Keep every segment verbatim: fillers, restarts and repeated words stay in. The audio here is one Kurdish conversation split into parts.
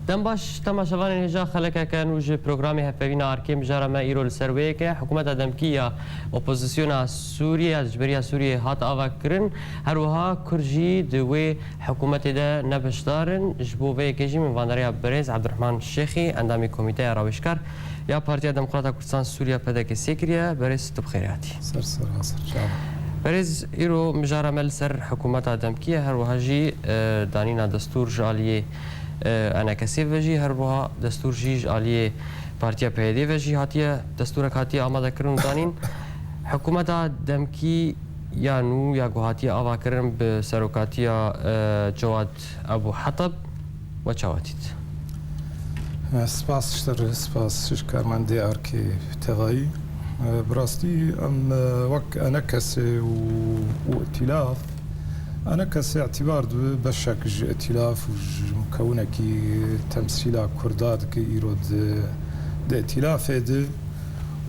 Dem baş, temaşevanên hêja xelekeke nû ji programê hevpeyvîna Arkê. Mijara me îro li ser wê yek e. Hikûmeta demkî ya opozisyona Sûriyê, ya dijberiya Sûriyê hat avakirin. Her wiha Kurd jî di wê hikûmetê de ne beşdar in. Ji bo vê yekê jî min vandariya berêz Ebdurehman Şêxî, endamê Komîteya Rawêjkar ya Partiya Demokrata Kurdistan Sûriya, P D K S, kiriye. Berêz, tu bi xêrê hatî. Ser ser, hazir. Çawa? Berêz, îro mijara me li ser hikûmeta demkî ye, her wiha jî, e, danîna destûr ji aliyê, e, E N K S'ê ve jî, her wiha destûr jî ji aliyê Partiya P Y D'ê ve jî hatiye, destûrek hatiye amadekirin û danîn. Hikûmeta demkî ya nû ya ku hatiye avakirin bi serokatiya, e, Cewad Ebû Heteb, we çawa dît? Spas ji te re, spas ji karmendê Arkê tevayî. Bi rastî em, e, wek E N K S û, û îtîlaf, E N K S îtîbar dibe beşek ji îtîlaf û ji mukewinekî temsîla Kurda dike îro di, di îtîlafê de.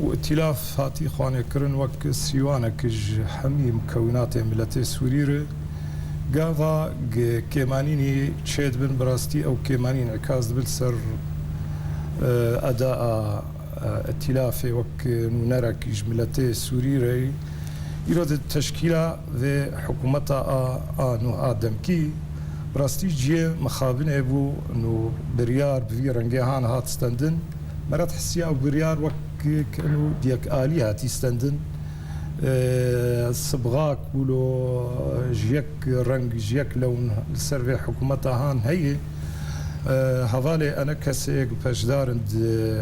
Û îtîlaf hatî xwanêkirin wek sîwanek ji hemî mukewinatê miletê Sûrî re. Gava g-, kêmanînî çêdibin, bi rastî ew kêmanî înîkas dibin ser, e, edaa, e, îtîlafê wek nûnerek ji miletê Sûrî re. Îro di teşkîla vê hikûmeta a, a nû a demkî, bi rastî cihê mixabinê bû, nû biryar bi vî rengê han hat stendin. Me re dihisiya ew biryar wek, wek nû di yek alî hatî stendin. E, sibxa ku lo ji yek reng, ji yek lewn li ser vê hikûmeta han heye. E, hevalê E N K S'ê yek beşdar in di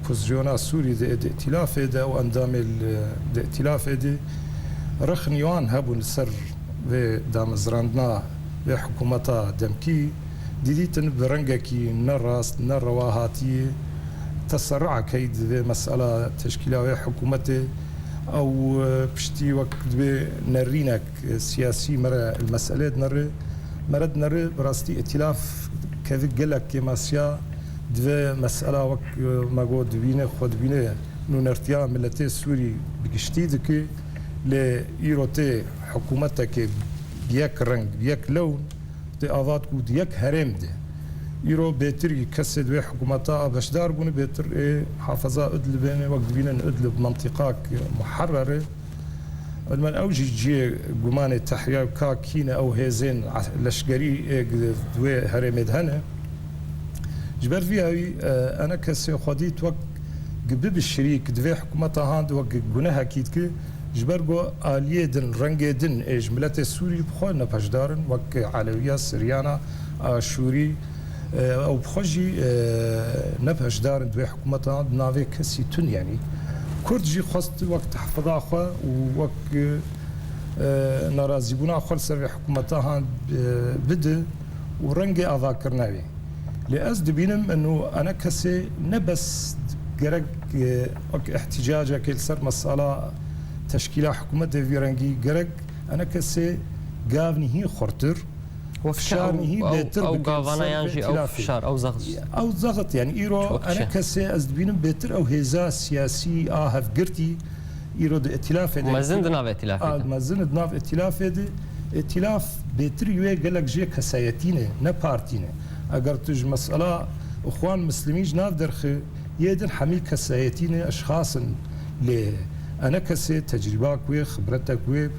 pozisyona Sûrî de, di îtîlafê de û endamê li, di îtîlafê de rexnî wan hebûn li ser vê damezrandina vê hikûmeta demkî. Didîtin bi rengekî ne rast, ne rewa hatiye teserruek heye di vê mesela teşkîla wê hikûmetê. Ew, e, piştî wek dibê nerînek, e, siyasî me re li meselê dinere. Me re dinere, bi rastî îtîlaf kevik gelek kêmasiya di vê mesela wek, e, me got dibîne, xwe dibîne nûnertiya miletê Sûrî bi giştî dike. Lê îro tê hikûmetekê bi yek reng, bi yek lewn, tê ava ku di yek herêm de. Îro bêtirî kesê di wê hikûmeta a beşdar bûne, bêtir ê hafeza Idlibê ne, wek dibînin Idlib mentiqak muherrer e. Elmen ew jî cihê gumanê tehriya ka kî ne ew hêzên leşkerî ê di wê herêmê de hene. Ji ber vî hewî, e, E N K S'ê xwe dît wek bibe şirîk di vê hikûmeta han de wek gunehekî dike. Ji ber ku aliyê din, rengê din ê ji miletê Sûrî bi xwe ne beşdar in, wek Elewiya, Siryana, Aşûrî, e, ew bi xwe jî, e, ne beşdar in di wê hikûmeta di navê kesî tun, yanî Kurd jî xwest wek tehfiza xwe û wek, e, narazîbûna xwe li ser vê hikûmeta han, e, bide û rengê avakirina wê. Lê ez dibînim eno E N K S'ê ne bes gerek, e, wek ihtîcacekê li ser mesela teşkîla hikûmetê vî rengî, gerek E N K S'ê gavnî hîn xurtir, fişarnî hîn bêtir bikin ser vê îtîlafê. Ew gavana yan jî ew fişar, ew zexit. Ew zexit, yanî îro E N K S'ê ez dibînim bêtir ew hêza siyasî a hevgirtî, îro di îtîlafê de mezin di nav îtîlafê de. Mezin di nav îtîlafê de. Îtîlaf bêtir wê gelek jê kesayetî ne, ne partî ne. Eger tu ji mesela Îxwan Muslimîn ji nav derxî, yê din hemî kesayetî ne, eşxas in. Lê E N K S'ê tecrîba ku wê, xibretek wê,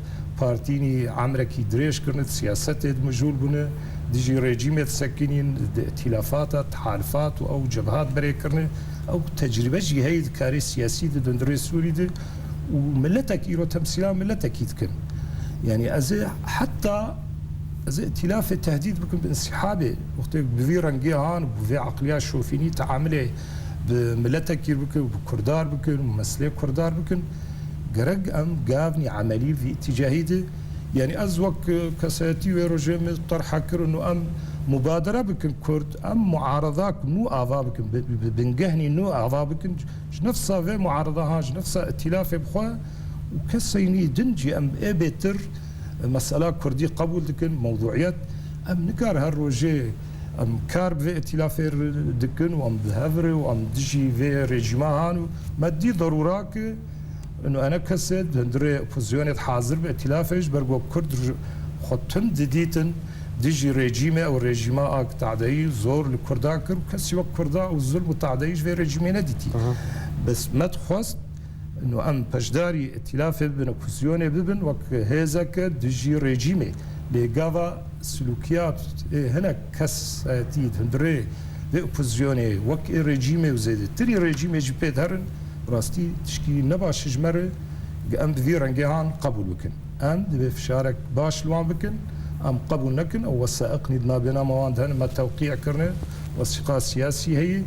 partînî emrekî dirêj kirine, di siyasetê de mijûl bûne, dijî rejîmê disekinîn, di îtîlafata, tehalifat û ew cebhat berê kirine. Ew tecrîbe jî heye di karê siyasî de, di hundirê Sûrî de û miletek îro temsîla miletekî dikin. Yanî ez ê heta ez ê îtîlafê tehdîd bikim bi însîhabê. Wextê bi vî rengî han, bi vê eqliya şofînî teamilê bi miletekî bikin, bi kurdar bikin, bi meselê kurdar bikin, gerek em gavnî emelî vî îtîcahî de. Yanî ez wek, e, kesayetî wê rojê min terha kirin û em mubadere bikin Kurd, em muarada nû ava bikin, bi, bi, bi bingehnî nû ava bikin. Ji nefsa vê muarada ha, ji nefsa îtîlafê bi xwe û keseyî din jî em ê bêtir, e, mesela Kurdî qebûl dikin, mewduiyet. Em nikar her rojê em kar bi vê îtîlafê re dikin û em bi hev re û em dijî vê rejîma han û me dî derûra ki Ino E N K S'ê di hundirê opozisyonê de hazir be, îtîlafê ji ber ku Kurd ji xwe tund didîtin, Dijî rejîmê ew rejîma ak tadeyî zor li Kurdan kir û kesî wek Kurda ew zulm û tadeyî ji vê rejîmê nedîtî. Bes me dixwest û em peşdarî îtîlafê bibin, opozisyonê bibin wek hêzeke dijî rejîmê. Lê gava silûkiyat ê hinek kesayetî di hundirê vê opozisyonê wek ê rejîmê û zêdetirî rejîmê jî pê diherin, rastî tişkî ne baş ji me re, em bi vî rengê han qebûl bikin. Em divê fişarek baş li wan bikin, em qebûl nekin, ew wesaiqnî di navbêna me wan de hene, me tewqî kirine, wesîqa siyasî heye,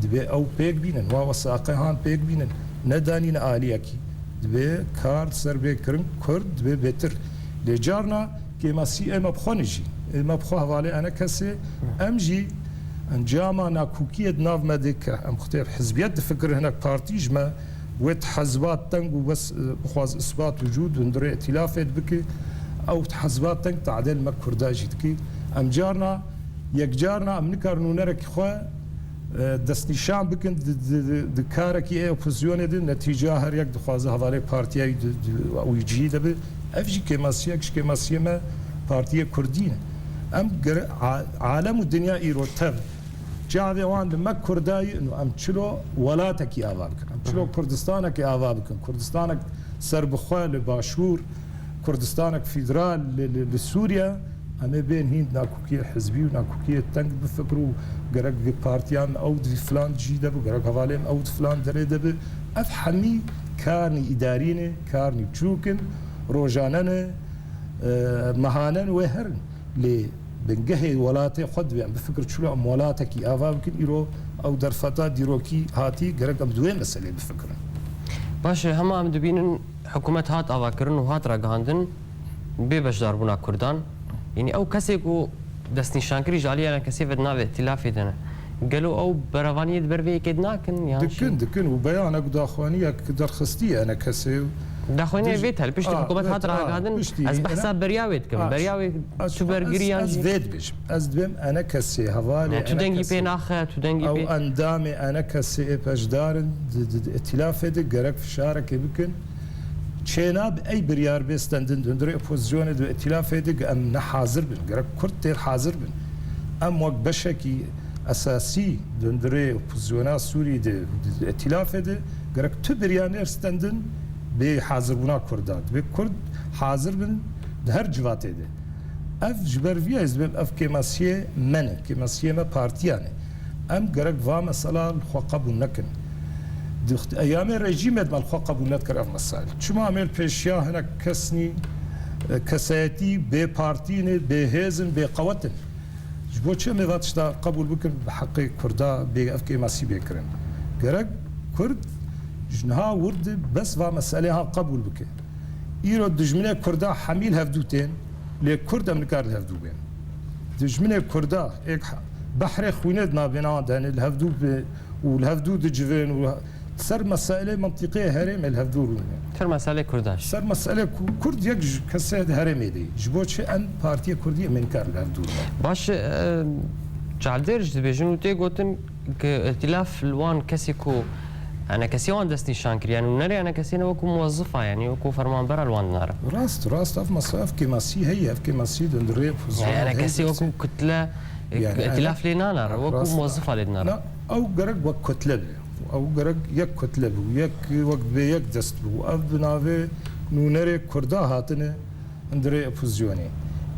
divê ew pêk bînin, wa wesaiqê han pêk bînin, ne danîne aliyekî. Divê kar ser bê kirin, Kurd divê bêtir. Lê carna kêmasî ê me bi xwe ne jî. Ê me bi xwe hevalê enekesê, em jî encama nakokiyê di nav me de ke em xutê hizbiyet difikirin, hinek partî ji me wê hezbat teng û bes, e, bixwaz isbat û cûd hundirê îtîlafê dibike, ew hezbat teng tadê li me Kurda jî dike. Em carna, yekcarna em nikarin nûnerekî xwe, e, destnîşan bikin di, di, di, di karekî ê opozisyonê de, netîca her yek dixwaze hevalê partiyayî di, di, wî cihî de be. Ev jî kêmasiyek ji kêmasiyê me partiyê Kurdî ne. Em gere-, a-, alem û dinya îro tev çavê wan li me Kurdayî û em çilo welatekî ava bikin. Em çilo Kurdistanekî ava bikin. Kurdistanek serbixwe li Başûr, Kurdistanek federal li, li, li Sûriye, em ê bên hîn nakokiyê hizbî û nakokiyê teng bifikir û gerek partiyan ew di filan cî de bi, gerek hevalên ew di filan derê de bi. Ev hemî karnî îdarî ne, karnî çûk in, rojane ne, e, mehane ne wê herin. Lê bingehê welatê xwe divê em bifikir çilo em welatekî ava bikin, îro ew derfeta dîrokî hatî, gerek em di wê meselê bifikirin. Baş e, hema em dibînin hikûmet hat avakirin û hat ragihandin bê beşdarbûna Kurdan. Yanî ew kesê ku destnîşankirî ji alî enekesê ve di navê îtîlafê de ne. Gelo ew berevaniyê di ber vê yekê de nakin? Yan jî dikin, dikin û beyanek daxwaniyek derxistî enekesê. Daxwaniya vê tel, piştî hikûmet hat ragihandin, piştî ez behsa beriya wê dikim. Beriya wê tu bergirî yan jî? Ez vê dibêjim. Ez dibêm enekesê, hevalê enekesê. Tu dengî pê naxe, tu dengî pê. Ew endamê enekesê ê beşdar in di, di, di îtîlafê de gerek fişarekê bikin. Çênabe ey biryar bê stendin di hundirê opozisyonê de, îtîlafê de, em ne hazir bin. Gerek Kurd têr hazir bin. Em wek beşekî esasî di hundirê opozisyona Sûrî de, di, di îtîlafê de, gerek tu biryar nêr stendin bê hazirbûna Kurdan. Divê Kurd hazir bin di her civatê de. Ev ji ber vî ya ez dibêm ev kêmasiyê me ne, kêmasiyê me partiyan e. Em gerek va mesela li xwe qebûl nekin. Di xt-, eyamê rejîmê de me li xwe qebûl nedikir ev mesele. Çima em ê li pêşiya hinek kesnî, e, kesayetî bê partî ne, bê hêz in, bê qewet in? Ji bo çi em ê va tişta qebûl bikin, bi heqê Kurda bê ev kêmasî bê kirin? Gerek Kurd ji niha wir de bes va meselê ha qebûl bike. Îro dijminê Kurda hemî li hevdû tên, lê Kurd em nikarin li hevdû bên. Dijminê Kurda êk behrê xwînê di navbêna wan de hene, li hevdû bi û li hevdû dicivên û ser meselê mintîqê herêmê li hevdû rûnê. Ser meselê Kurda jî. Ser meselê Ku-, Kurd yek ji kesê di herêmê de. Ji bo çi em partiyê Kurdî em ê nikarin li hevdû rûnê. Baş e, çavdêr jî dibêjin û tê gotin, Ki îtîlaf li wan kesî ku enekesî wan destnîşan kir, yanî nûnerê enekesî ne wekû muwezzifa, yanî wekû fermanbera li wan dinare. Rast, rast, ev masa, ev kêmasî heye, ev kêmasî di hundirê pozîsyona. Yanî enekesî wekû kutle, e, îtîlaf lê nanare, wekû muwezzifa lê dinare. Na, ew gerek wek kutle be. Ew gerek yek kutle bû, yek, wek dibê yek dest bû. Ev bi navê nûnerê Kurda hatine. Hundirê opozisyonê.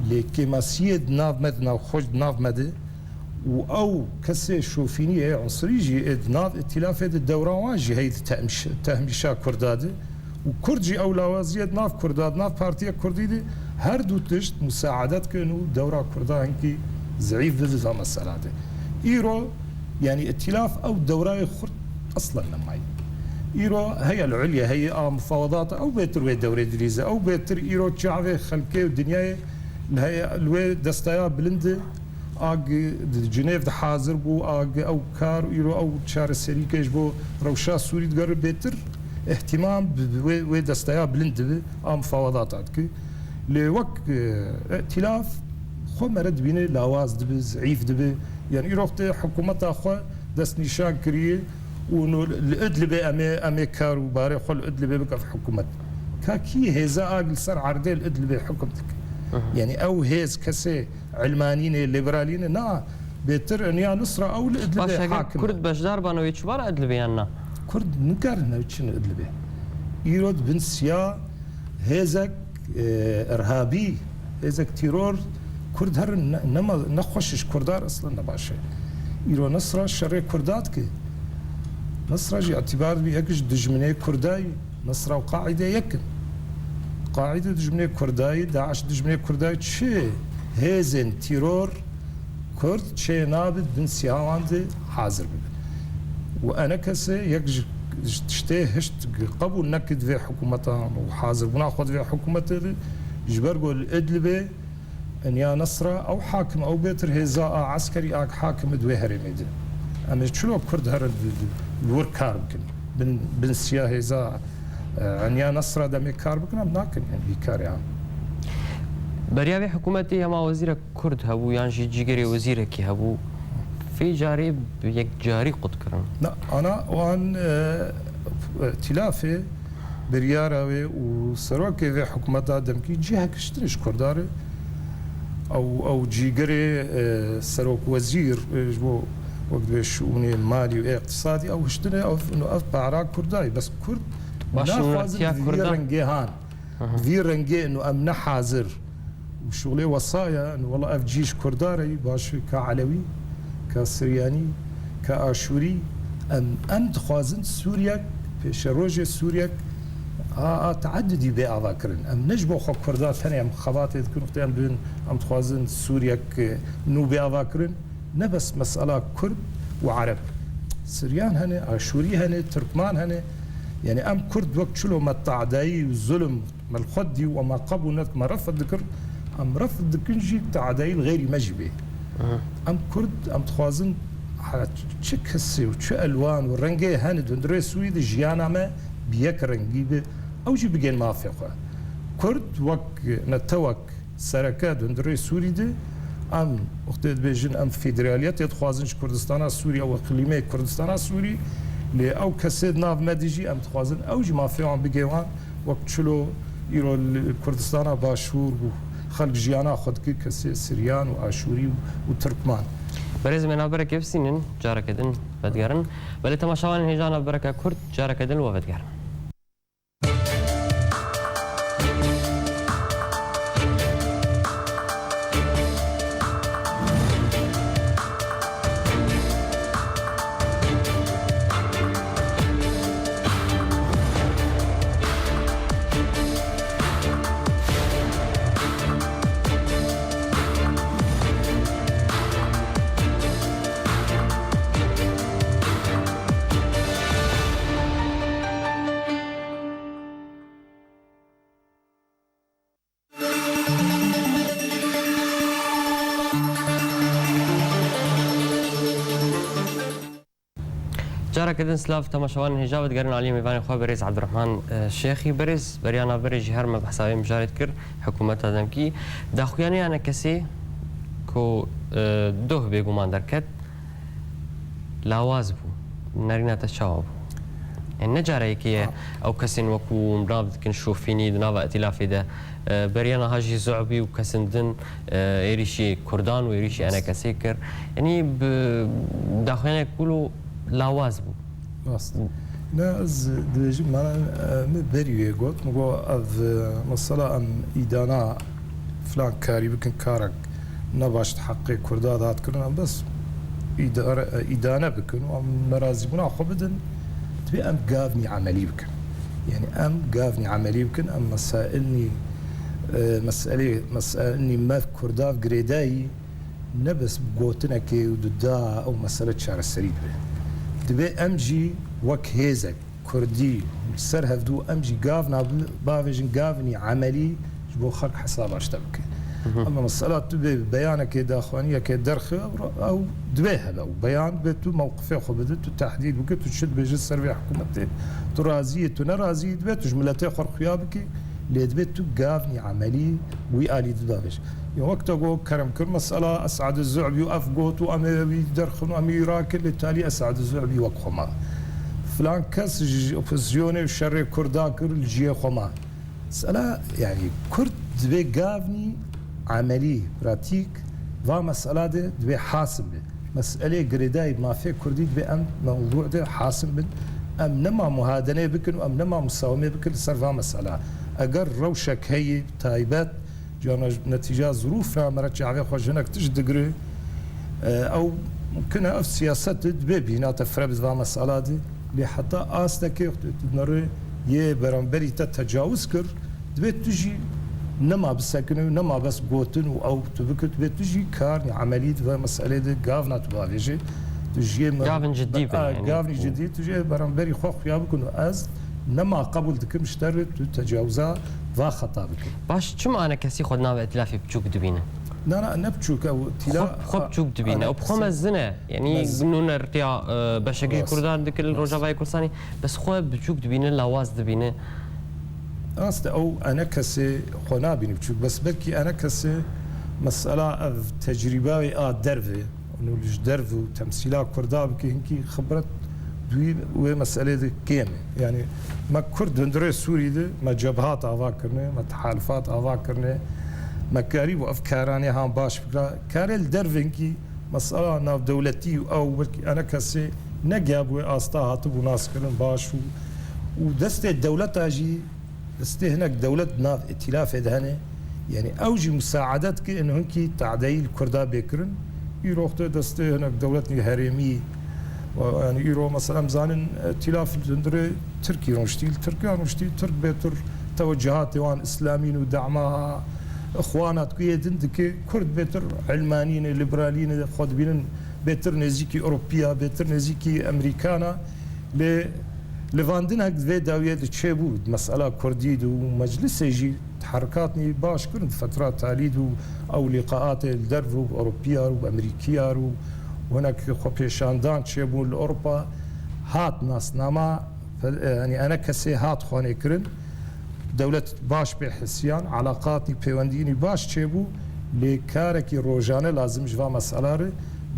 Lê kêmasiyê di nav me de, navxweş di nav me de û ew kesê şofînî ê unsirî jî ê di nav îtîlafê de dewra wan jî heyî di tehmîş-, tehmîşa Kurda de û Kurd jî ew lawaziyê di nav Kurda, di nav Partiya Kurdî de her du tişt musaedet kirin û dewra Kurda hinkî zeîf bibe va mesela de. Îro Yanî îtîlaf ew dewrayê xurt eslen nemaye. Îro heye li ulye heye a mufawedata ew bêtir wê dewrê dilîze. Ew bêtir îro çavê xelkê û dinyayê li heye, li wê destaya bilind e. A gi di Cinêv de hazir bû, a gi ew kar û îro ew çareserîkê ji bo rewşa Sûrî digere bêtir îhtîmam bi, bi wê, wê destaya bilind dibe a mufawedata dike. Lê wek, e, îtîlaf xwe mere dibîne lawaz dibe, zeîf dibe. Yanî îro wextê hikûmeta xwe destnîşan kiriye û no li Idlibê em ê, em ê kar û barê xwe li Idlibê bike ev hikûmet. Ka kî hêza a li ser erdê li Idlibê hikûm dike? Hı hı. Yani ew hêz kesê ilmanî ne, liberalî ne, na, bêtir iniya Nusra ew li Idlibê Baş, eger hakim e. Kurd beşdar bana wê çi bara Idlibê yan na? Kurd nikarine çin Idlibê. Îro di bin siya hêzek, e, irhabî, hêzek tîror, Kurd herin ne, nema, ne xweş ji Kurdar eslen ne baş e. Îro Nusra şerê Kurda dike. Nusra jî îtibar dibî yek ji dijminê Kurdayî. Nusra û Qaîde yek in. Qaîde dijminê Kurdayî, DAIŞ dijminê Kurdayî, çi hêzên tîror Kurd çê nabe di bin siya wan de hazir bibe. Û enekesê yek ji, ji tiştê hişt qebûl neke di vê hikûmetan û hazirbûna xwe di vê hikûmetê de, ji ber ku li Idlibê iniya Nesra ew hakim, ew bêtir hêza a eskerî a hakim di wê herêmê de. Em ê çilo Kurd herin di, di, li wir kar bikin? Bin, bin siya hêza, e, iniya Nesra demê kar bikin, em nakin, yani, vî karê em. Beriya vê hikûmetê hema wezîrek Kurd hebû yan jî cîgerê wezîrekî hebû. Vê carê bi yekcarî qut kirin. Na, ana wan, e, tîlafê biryara wê û serokê vê hikûmeta demkî cihekiştinê ji Kurdan re. Ew, ew cîgerê, e, serok wezîr, e, ji bo wek divê şûnê malî û îqtisadî ew hiştine ev, ev para Kurdayî. Bes Kurd Baş, naxwazin retiya vî Kurdan. Rengê han. Hı hı. Vî rengê û em ne hazir. Û şûlê wesaya, û wela ev cî ji Kurda re yî baş, ka Elewî, ka Siryanî, ka Aşûrî. Em, em dixwazin Sûriyek, pêşerojê Sûriyek a, a teedudî bê ava kirin. Em ne ji bo xwe Kurda tenê em xebatê dikin, wextê em dibin, em dixwazin Sûriyek, e, nû bê ava kirin. Ne bes mesela Kurd û Ereb. Siryan hene, Aşûrî hene, Tirkman hene. Yani em Kurd wek çilo me tadayî û zulm me li xwe dî û me qebûl nedik, me refd dikir. Em refd dikin jî tadayî li xeyrî me jî bê. Aha. Em Kurd, em dixwazin ha çi kesê û çi elwan û rengê hene di hundirê Sûrî de jiyana me bi yek rengî be. Ew jî bigên mafê xwe. Kurd wek netewek sereke di hundirê Sûrî de, em wextê dibêjin em federaliyetê dixwazin ji Kurdistana Sûrî û iqlîmê Kurdistana Sûrî, lê ew kesê di nav me de jî em dixwazin ew jî mafê wan bigê wan, wek çilo îro li Kurdistana Başûr û xelk jiyana xwe dike kesê Siryan û Aşûrî û, û Tirkman. Berêz me navbereke bistînin, careke din vedigerin. Belê temaşevanên hêja navbereke kurt, careke din we vedigerin. Careke din silav temaşevanên hêja ve digerin aliyê mêvanê xwe berêz Abdurrahman, e, Şêxî. Berêz, beriya navberê jî her me behsa wê mijarê dikir, hikûmeta demkî. Daxuyanî enekesê ku, e, doh bêguman derket, lawaz bû. Nerîna te çawa bû? Yani ne cara yekê ye Ha. ew kesên wekû nav dikin şofînî di nava îtîlafê de, e, beriya niha jî Zu'bî û kesên din, e, êrîşî Kurdan û êrîşî Rast. enekesê kir. Yani bi daxuyanek wilo lawaz bû. Rast. Ne ez dibêjim, mana, e, min berî wê got, min got ev, e, mesela em îdana filan karî bikin, karek ne baş di heqê Kurda de hat kirin, em bes îdare, îdane bikin û em nerazîbûna xwe bidin, divê em gavnî emelî bikin. Yani em gavnî emelî bikin, em mesailnî, e, meselê, mesailnî me Kurda girêdayî ne bes bi gotinekê û duda ew mesele çareserî dibe. Divê em jî wek hêzek, Kurdî li ser hevdû em jî gavna bi-, bavêjin gavnî emelî ji bo xelk hesaba ji te bike. Hı hı. Ama mesela tu bê beyanekê daxwaniyekê derxe, ew, ew divê hebe û beyan divê tu mewqifê xwe bide, tu tehdîd bike, tu çi dibêje ser vê hikûmetê. Tu razî yî, tu ne razî yî, divê tu ji miletê xwe re xuya bike, lê divê tu gavnî emelî wî alî di bavêje. Ya wek te got, kerem kir, mesela Esad Zu'bî û ev got û em ê wî derxin û em ê wî rakir, lê talî Esad Zu'bî wek xwe ma. Filan kes ji opozisyonê û şerê Kurda kir, li cihê xwe ma. Mesela, yani, Kurd divê gavnî emelî, pratîk, va mesela de divê hasim be. Meselê girêdayî mafê kurdî divê em mewzû de hasim bin. Em nema muhadenê bikin û em nema musawemê bikin li ser va mesela. Eger rewşek heye taybet, cana netîca zirûf re me re çavê xwe ji hinek tişt digire, e, ew mumkin e ev siyaset dibê bîna te fire bi va mesela de. Lê heta astekê tu dinere yê beramberî te tecawuz kir, divê tu jî nema bisekine û nema bes gotin û ew tu bikir, divê tu jî karnî emelî di vê meselê de gavna tu bavêjî. Tu jiyê me-, Gavin cidî be, a, yani. Gavnî cidî, tu jiyê beramberî xwe xuya bikin û ez nema qebûl dikim ji te re tu tecawuza va xeta bikin. Baş, çima enekesî xwe di nav îtilafê biçûk dibîne? Na, na, ne biçûk, ew îtîla-, Xwe, xwe biçûk dibîne. Ew bi xwe enekesî mezin e. Yani mezin. Nûnertiya, e, beşekî ji Rast. Kurdan dikir li Rast. Rojavayê Kurdistanê. Bes xwe biçûk dibîne, lawaz dibîne. Rast e, ew enekesê xwe nabîne biçûk. Bes belkî enekesê mesela ev tecrîba wê a derve, û ji derve û temsîla Kurda bike, hinkî xibret di wê meselê de kêm e. Yani me Kurd hundirê Sûrî de me cebhat ava kirine, me tehalifat ava kirine, me karîbû ev karanê han baş bikira. Karê li derve hinkî mesela navdewletî û ew wek enekesê negihebû wê asta hatibû naskirin baş û, û destê dewleta jî, destê hinek dewlet nav îtîlafê de hene. Yani ew jî musaadet ki in hinkî tadeyî li Kurda bê kirin. Îro xwe destê hinek dewletî herêmî, yani îro mesela em zanin îtîlaf li hundirê Tirkî rûniştî, li Tirkiya rûniştî, Tirk bêtir tewecihatê wan îslamîn û dema Îxwana ku yê din dike, Kurd bêtir ilmanî ne, liberalî ne, xwe dibînin bêtir nêzîkî Ewropiya, bêtir nêzîkî Emerîkana. Lê livandinek di vê dawiyê de çêbû, di mesela Kurdî de û meclisê jî teherikatnî baş kirin di fetra talî de û ew lîqaatê li derve û bi Ewropiya û bi Emerîkiya û hinek xwepêşandan çêbûn li Ewropa hat nasnama, fe-, e, yanî enekesê hat xwanê kirin. Dewlet baş pê hisiyan, elaqatî pêwendiyînî baş çêbû, lê karekî rojane lazim ji va mesela re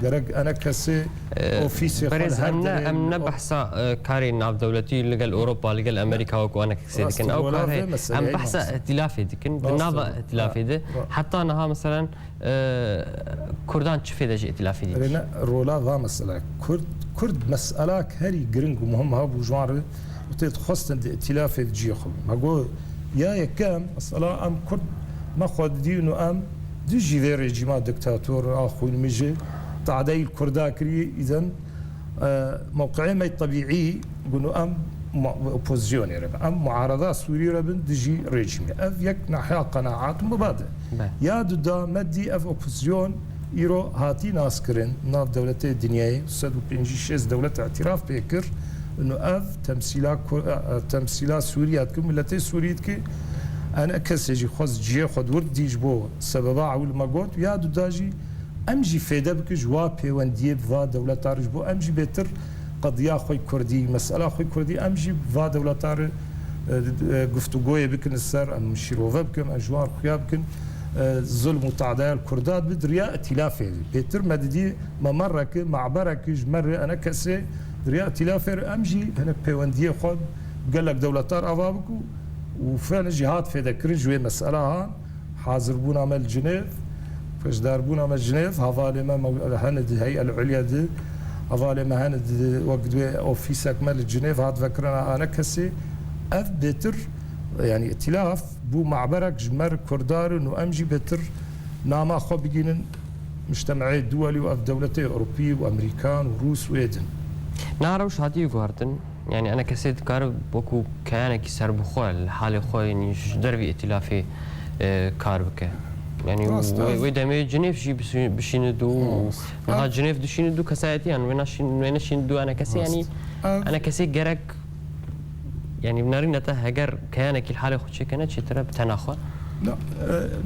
gerek enekesê E, ofîsê xwe li berêz, her em ne, derê em ne li behsa, e, karê navdewletî li gel Ewropa, li gel Amerîka wekî enekesê Rast dikin. e, Ew wala kar vê heye. Meseleyê Em behsa mamoste. Îtilafê dikin. Di Rast e, nava wala. Îtilafê de. Ra-, ra-, Heta niha, meselen, e, Kurdan çi fêde ji îtilafê dît? Erê ne, rola va mesela. Kurd, Kurd meselak herî giring û muhim ha bû ji wan re û tê dixwestin di îtilafê de cihê xwe bin. Me got, ya yekem, mesela em Kurd me xwe didîn û em dijî vê rejîma diktator a xwînmijê tadeyî li Kurda kirî, îden, e, mewqeyê me tebîî bûn û em mu-, opozisyonê re bin. Em muarada Sûrî re bin dijî rejîmê. Ev yek nahiya qenaat û mibade. Be. Ya duda me dî ev opozisyon îro hatî naskirin nav dewletê dinyayê, sed û pêncî şêst dewlet îtiraf pê kir. Û ev temsîla Kur-, e, e, temsîla Sûriye dike, miletê Sûrî dike. Enekesê jî xwest cihê xwe di wir dî ji bo sebeba ewil me got. Ya duda jî em jî fêde bikin ji wa pêwendiyê bi va dewleta re, ji bo em jî bêtir qediya xwe kurdî, mesela xwe kurdî, em jî bi va dewleta re, e, e, guftûgoyê bikin li ser, em şîrove bikin, em ji wan xuya bikin, e, zulm û tadaya li Kurda dibe di riya îtîlafê de. Bêtir me didî memereke, me'bereke ji me re enekesê di riya îtîlafê re, em jî hinek pêwendiyê xwe bi gelek dewletar ava bikin û fene jî hat fêdekirin ji wê mesela han. Hazirbûna me li Cinêv, pêşdarbûna me Cinêv, hevalê me mew-, hene di Hey'el Ulya di, hevalê me hene di, wek di wê ofîsek me li Cinêv hat vekirina enekesê. Ev bêtir, yani îtîlaf bû me'berek ji me re Kurda re û em jî bêtir nama xwe bigînin mujtemeyê duwelî û ev dewletê Ewropî û Emerîkan û Rûs û ê din. Na rewş hatiye guhertin. Yani enekesê dikare wekî keyanekî serbixwe li halê xwe, yani ji dervî îtîlafê, e, kar bike. Yani Rast e. wê, wê demê Cinêv jî bişî-, bişîne dû. Rast. Niha Cinêv dişîne dû kesayetî, yani wê naşîn-, wê neşîne dû enekesê, Rast. yani Ev enekesê gerek, yani nerîne te heger keyanekî li halê xwe çêkene çêtir e bi tena xwe. Ne, e,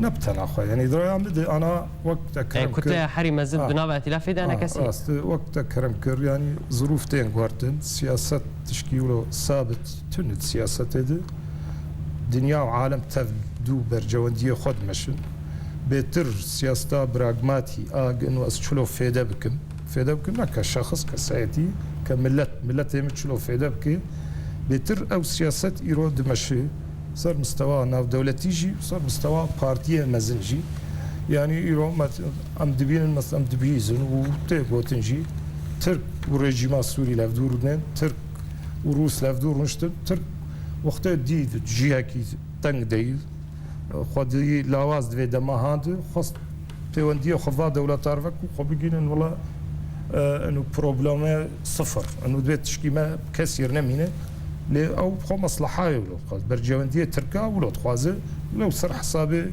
ne bi tena xwe. Yani di raya min de ana wek te kerem kir. Kutleya herî mezin di nava îtîlafê de enekesî. Rast, wek te kerem kir. Yani zirûf tên guhertin. Siyaset tişkî wilo sabit tune di siyasetê de. Dinya û alem tev dû bercewendiyê xwe dimeşin. Bêtir siyaseta pragmatî a gin û ez çilo fêde bikim. Fêde bikim ne ke şexis, kesayetî, ke millet, milletê min çilo fêde bike. Bêtir ew siyaset îro dimeşe ser mistewa navdewletî jî, ser mistewa partiyê mezin jî. Yanî îro em dibînin, mes-, em dibihîzin û tê gotin jî Tirk û rejîma Sûrî li hevdû rûnên, Tirk û Rûs li hevdû rûniştin, Tirk wextê dî cihekî teng de yî, xwedî lawaz divê dema han di, xwest pêwendiyê xwe va dewletar vek û xwe bigînin wila, e, eno probleme sifir. Eno divê tişkî me kesîr nemîne. Lê ew xwe meslehayê wilo dixwaz. Bercewendiyê Tirka wilo dixwaze. Wilo ser hesabê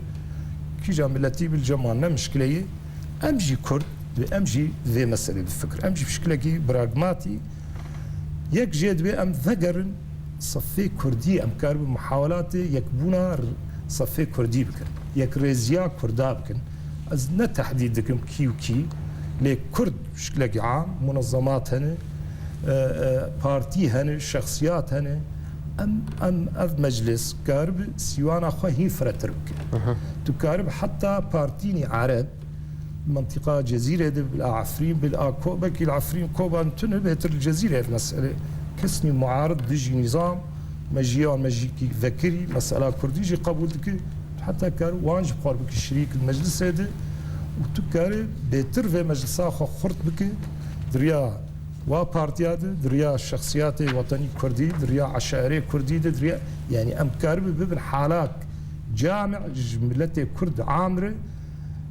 kîja miletî bil cema ne mişkileyê. Em jî Kurd, divê em jî vê meselê bifikir. Em jî bi şikilekî pragmatî yek jê divê em vegerin sefê Kurdî, em karibin muhawelatê yekbûna r-, sefê Kurdî bikin. Yekrêziya Kurda bikin. Ez ne tehdîd dikim kî û kî, lê Kurd bi şikilekî am, munezemat hene, e, e, partî hene, şexsiyat hene. Em, em ev meclis karibi sîwana xwe hîn firetir bike. Aha. Tu karibi heta partînî Ereb, Mentiqa Cezîrê de bila Efrîn, bila Ko-, belkî li Efrîn Koban tune bêtir li Cezîrê ev mesele. Kesnî muarid dijî nîzam, mejiya mejîkî vekirî, mesela Kurdî jî qebûl dike. Heta kar wan jî xwar bike şirîk li meclisê de û tu karê bêtir vê meclisa xwe xurt bike. Diriya wa partiya de, diriya şexsiyatê wetenî Kurdî, diriya eşairê Kurdî de, diriya, yanî em karibi bibin halak cami ji miletê Kurd amre,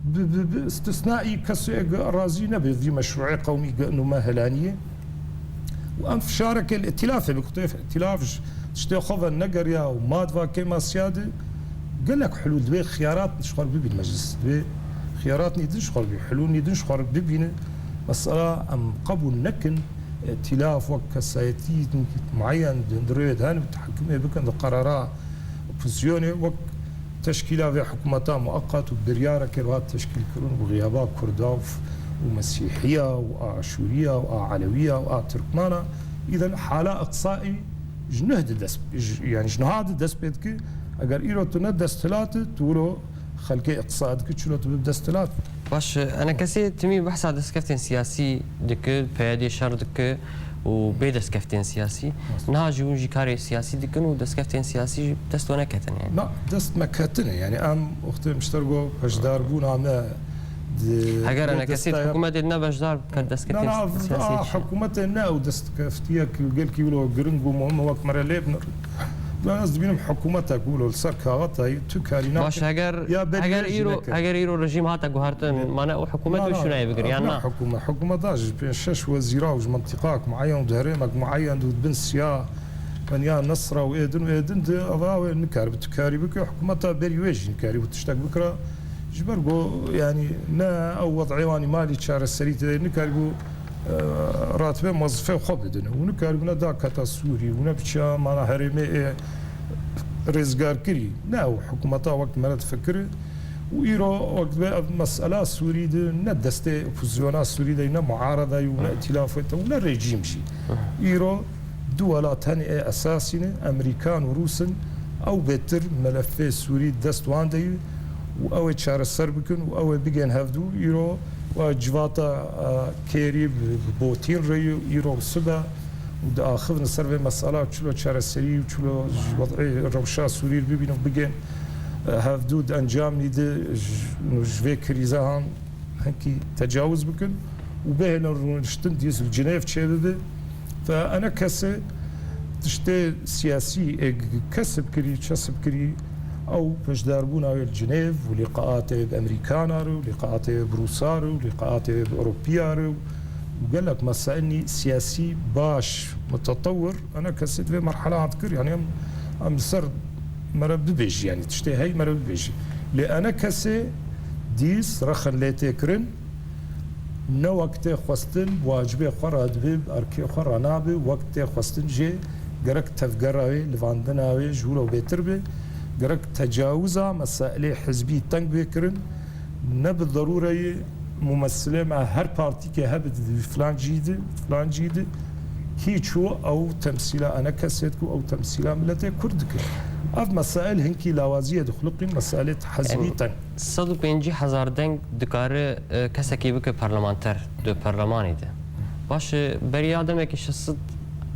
bi, bi, bi istisnaî kesê ge razî nebe vî meşrûê qewmî ge nûme helaniyê. Û em fişareke li îtîlafê bi kutê îtîlaf ji tiştê xwe ve negeriya û ma di va kêmasiya de gelek hulûl divê xiyarat ji xwe re bibîn meclis. Divê xiyarat nî din ji xwe re bî, hulûl nî din ji xwe re bibîne. Mesela em qebûl nekin îtîlaf wek kesayetî mueyen di, di rê de hene û tehekimê bikin di qerara Opozîsyonê wek teşkîla vê hikûmeta mueqet û biryareke hat teşkîlkirin û xiyaba Kurda û, û Mesîhiya û a Aşûriya û a Elewiya û a Tirkmana, îden hala iqsaî ji nuh di dest, ji, yanî ji niha di dest pê dike. Eger îro tu ne desthilat, tu wilo xelkê iqsa dike, çilo tu bib desthilat. Baş, enekesê timî behsa destkeftên siyasî dike, P Y D şer dike û bê destkeftên siyasî. Rast. Niha jî hûn jî karê siyasî dikin û destkeftên siyasî jî dest we neketin yani. Na, dest me ketine. Yani em wextê mişter go beşdarbûna me di Heger vê enekesê destaya hikûmetê ne beşdar bike destkeftên Na, na, siyasî a, çi? Hikûmetê ne ew destkeftiyek gelkî wilo giring û muhim wek me re lê binir. Ben ez dibînim hikûmetek wilo li ser kaxetayî tu karî Baş, nake. Heger, Ya berî heger wê jî îro, neke. Heger îro rejîm hate guhertin, Ne. mane ew hikûmet Na, û na, şûnayê bigir, ev yan ne na? Hikûme-, hikûmeta ji pênc şeş wezîra û ji mintîqak mueyen û di herêmek mueyen û di bin siya, ben ya Nesra û êdin û êdin di ava wê nikaribi tu karî bike, hikûmeta berî wê jî nikarî û tiştek bikira. Ji ber ku, yanî, ne ew wed'ê wan î malî çareserî tê de nikarîbû, e, ratibe mezifê xwe bidin. Û nikarîbû ne daketa Sûrî û ne biçiya mana herêmê ê rêzgarkirî. Ne ew hikûmeta wek me re difikire. Û îro wek dibe ev mesela Sûrî de ne destê opozisyona Sûrî de, ne muarada û ne îtîlafê te û ne rejîm jî. Îro du welat hene ê esasî ne, Emerîkan û Rûs in. Ew bêtir melefê Sûrî dest wan de ye û ew ê çareser bikin û ew ê bigên hevdû. Îro wa civata, e, kêrî bi, bi botîn re ye û îro sibe û diaxivin ser vê mesela çilo çareserî û çilo ji wed'ê rewşa Sûrî bibînin û bigên, e, hevdû di encamî de ji, ji vê krîze han hinkî tecawuz bikin û bihêlin rûniştin dîs li Cinêv çêbibe. Fe enekesê tiştê siyasî ê kesib kirî, çesib kirî, ew beşdarbûna wê li Cinêv û lîqaatê bi Emerîkana re û lîqaatê bi Rûsa re û lîqaatê bi Ewropiya re û gelek mesailnî siyasî baş, mutetewir, enekesê di vê merhela hat kir. Yanî em, em li ser mere bibêjî, yanî tiştê hey mere bibêjî. Lê enekesê dîs rexin lê tê kirin, ne wek tê xwestin, wacibê xwe re dibe, erkê xwe re nabe, wek tê xwestin jê gerek tevgera wê, livandina wê ji wilo bêtir be, gerek tecawiza mesailê hizbî teng bê kirin, ne bi derûreyê mumesilê me her partîkê hebe di filan cî de, filan cî de, kî çû ew temsîla enekesê dike û ew temsîla miletê Kurd dike. Ev mesail hinkî lawaziyê dixuliqîn, mesailê hizbî Em, teng. Sed û pêncî hezar deng dikare, e, kesekî bike parlamenter di perlemanê de. Baş, e, beriya demekî şeş sed,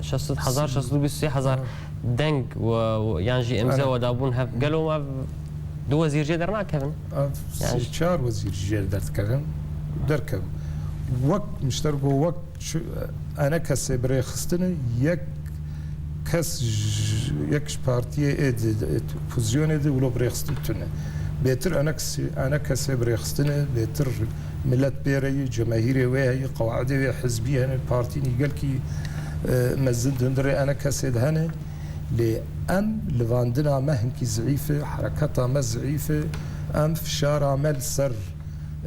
şeş sed hezar, şeş sed û bîst sê hezar deng we, we, yan jî emze Ana. we dabûn hev. Gelo ev Du wezîr jê dernakevin. Ev Yani sî çar wezîr jê derdikevin, derkevin. Wek mişter got, wek çi-, enekesê bi rêxistinê yek kes j-, yek ji partiyê ê di, di, opozîsyonê de wilo bi rêxistin tune. Bêtir enekesê, enekesê bi rêxistinê, bêtir milet pê re yî, cemehîrê wê heyî, qewaidê wê hizbî hene, partî nî gelkî, e, mezin di hundirê enekesê de hene. Lê em livandina me hinkî zîf e, hereketa me zîf e, em fişara me li ser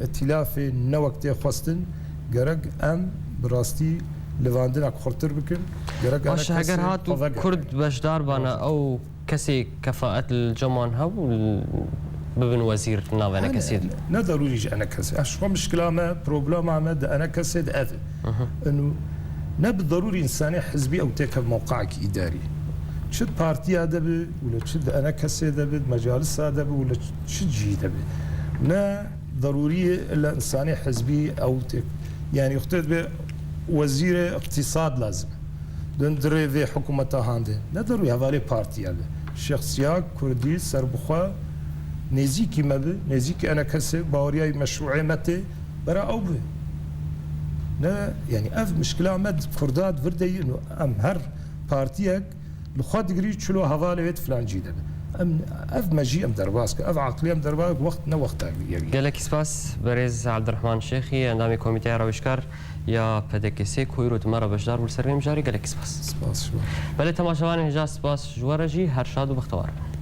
îtîlafê ne wek tê xwestin, gerek em bi rastî livandinek xurtir bikin, gerek Baş, enekesê heger hat û xwe vegere. Kurd beşdar bane, ew kesê kefaet li cem wan hebû, bibin wezîr navê Hene, enekesê de? Ne darûrî ji enekesê. Ev ji xwe mişkila me, problema me di enekesê de ev e. Hı hı. Inu ne bi darûrî însanê hizbî ew têkev mewqeekî îdarî. Çi di partiya de bi, wilo çi di enekesê de bi, di mecalisa de bi, wilo çi cihî de bi. Ne darûrî ye illa însanê hizbî ew têk-, yanî wextê dibe wezîrê îqtîsad lazim e. Di hundirê vê hikûmeta hande. Ne darûrî hevalê partiya be. Şexsiya kurdî serbixwe nêzîkî me bi, nêzîkî enekesê, baweriya meşrûê me tê, bera ew bi. Ne, yanî ev mişkila me di kurda di vir de yî, em her partiyek li xwe digirî çilo hevalê wê di filan cî de be. Em, ev mejî em derbas ke, ev aqilî em derbas ke, wext ne wexta yek. Gelekî spas, berêz Abdurrahman Şêxî, endamê Komîteya Rewişkar ya P D K S, ku îro di me re beşdar bû li ser vê mijarê, gelekî spas. Spas ji we. Belê temaşevanên hêja, spas ji we re jî, her şad û bextewar bin.